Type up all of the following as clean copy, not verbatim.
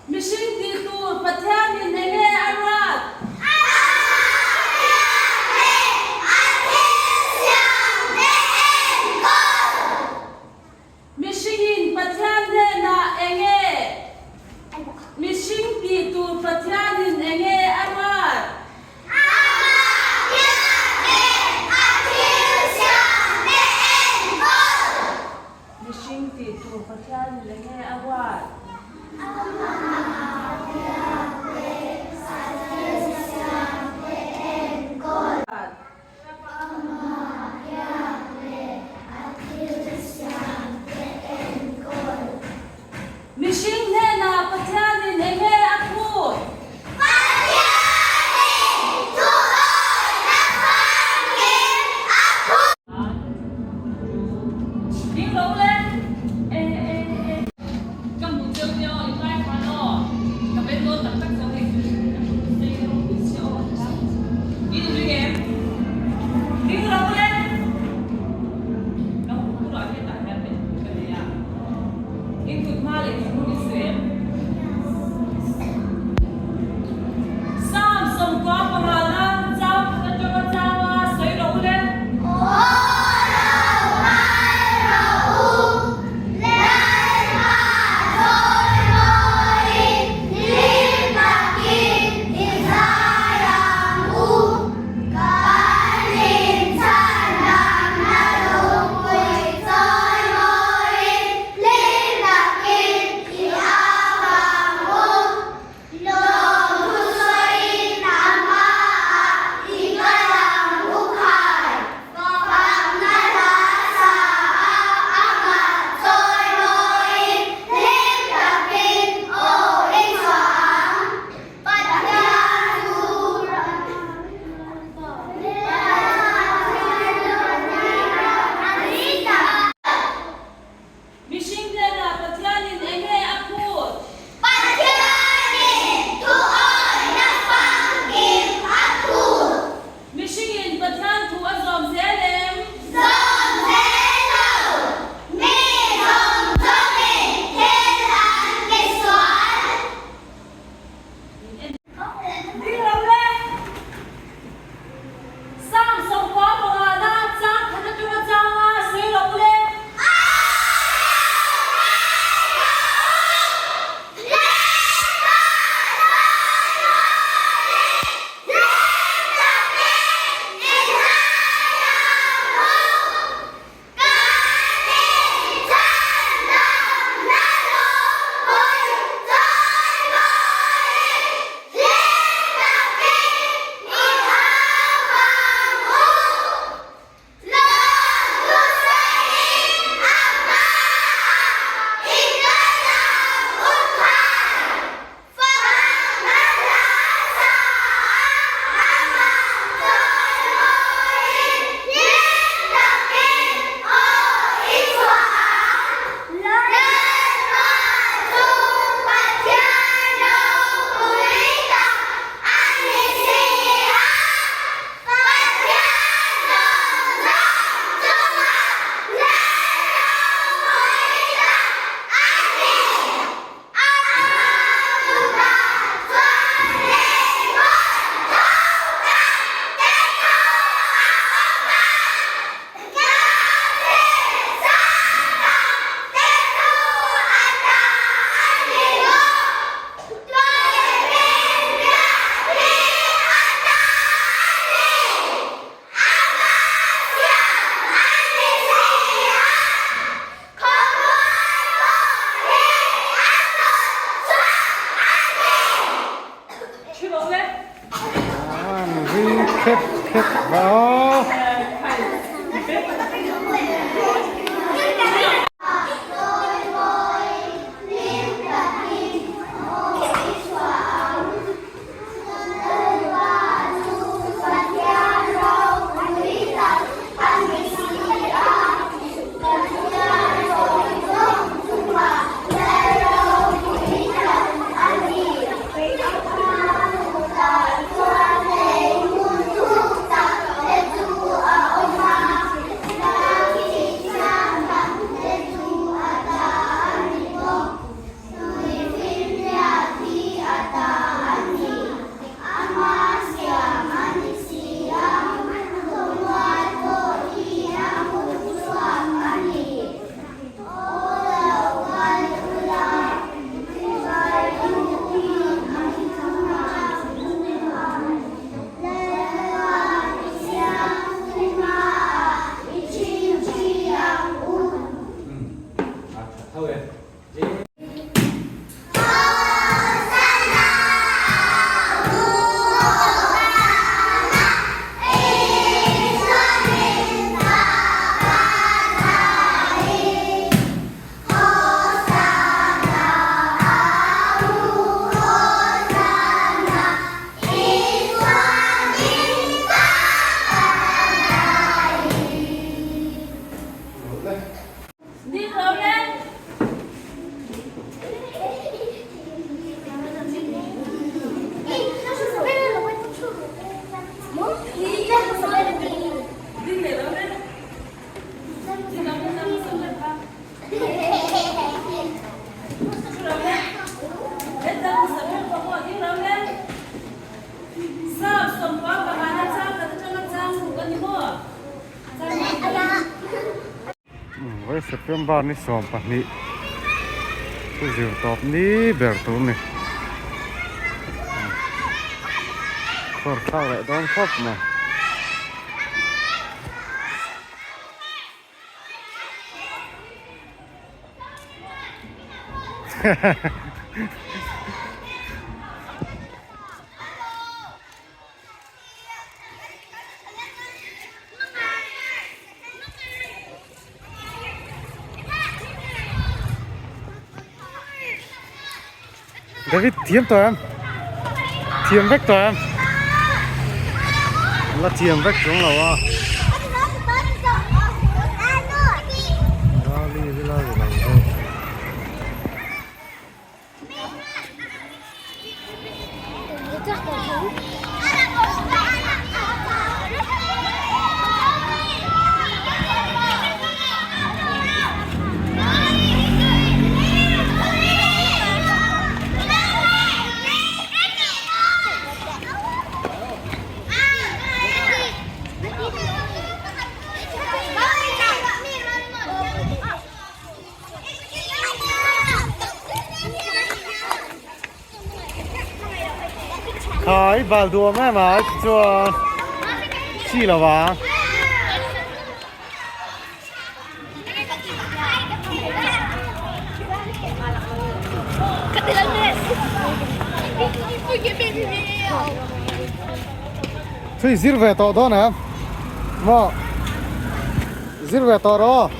Mihring tih tur Pathianin enge a ruat? Amah biak leh a thil siam te enkawl. Mihringin Pathian hnenah enge? Mihring tih tur Pathianin enge a ruat? Amah biak leh a thil siam te enkawl. Mihring tih tur Pathianin enge a ruat? Amah biak leh a thil siam te enkawl. Amah biak leh a thil siam te enkawl. Mihring hnenah Pathianin enge a phut? Pathianin thuawihna famkim a phut. Ding lo le. E e e. Ka hmu cheu nia aw, i ngai khan aw. Ka ben dawn tak tak cheu hei. Ka hmu sei rawh pui che aw ti kha. I duh ring em? Ding lo le. Ka hmu turah hetah hian ben tur ka nei a. In kut hma leh thing hun i sawi em? Psalm 15 na chang khat atanga changa sawi rawh u le. Aw lo ngai rawh u, Lalpa chawi mawiin hlim takin i zai ang u. Kan inchhan damna lungpui chawi mawiin hlim takin i au ang u. Lawmthu sawiin a hmaah i kal ang u khai. Fakna hla sa a amah chawi mawiin hlim takin aw i chhuah ang. Pathian chu Mihring hnenah Pathianin enge a phut? Pathianin thuawihna famkim a phut. Mihringin Pathian thu a zawm zel em? Zawm zel lo. Mi zawng zawngin thil an ti sual. Ding lo le. Psalm 15 na chang khat atanga changa sawi rawh u le. Thi lo le. An ring khep khep va aw. Sap sawmpa pakhat a chang khat atanga chang ruk a ni maw? Chang ruk. Vawi September ni 12 chu zir tawp ni ber tur ni. Khawr thlak leh dawn khawp mai. David thiam tawh em? Thiam vek tawh em? La thiam vek chuang lo a. Rally vila ri lo deuh. Kha i bal duam em a chuan chi lo vang. Thil zir ve tawh dawn em? Maw? Zir ve tawh rawh.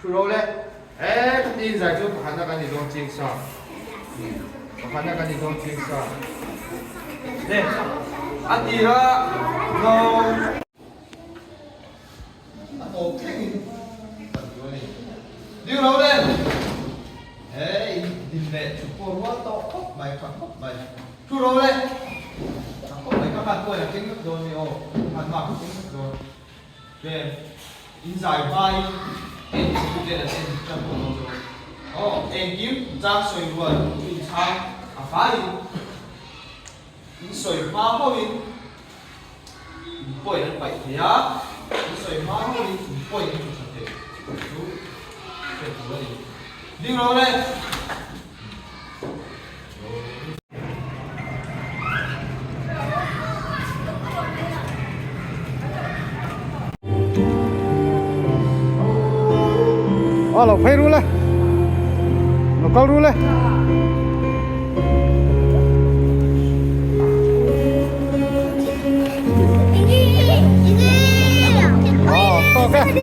Thu ro le, e ka tin zai chu pakhatna kan ni dawn ching sa. Pakhatna kan ni dawn ching sa. Le, a tira no. A tawp thlengin kan tu a ni. Ding ro le, e in din leh thu pawh rual tawh khawp mai, tha khawp mai. Thu ro le, tha khawp mai ka khan pawhin a keng vek dawn mi aw, ka khan mark a keng vek dawn. Pen in zai hmain en chu ten an en tan pawh dawn chu aw engkim chang sawi rual chu in chhang a faiin in sawi hma hauhin in point an paih thei a in sawi hma hauhin in point an hmu tha thei chu hriat tur a ni. Ding rawh le. A lo phei ru le. Lo kal ru le.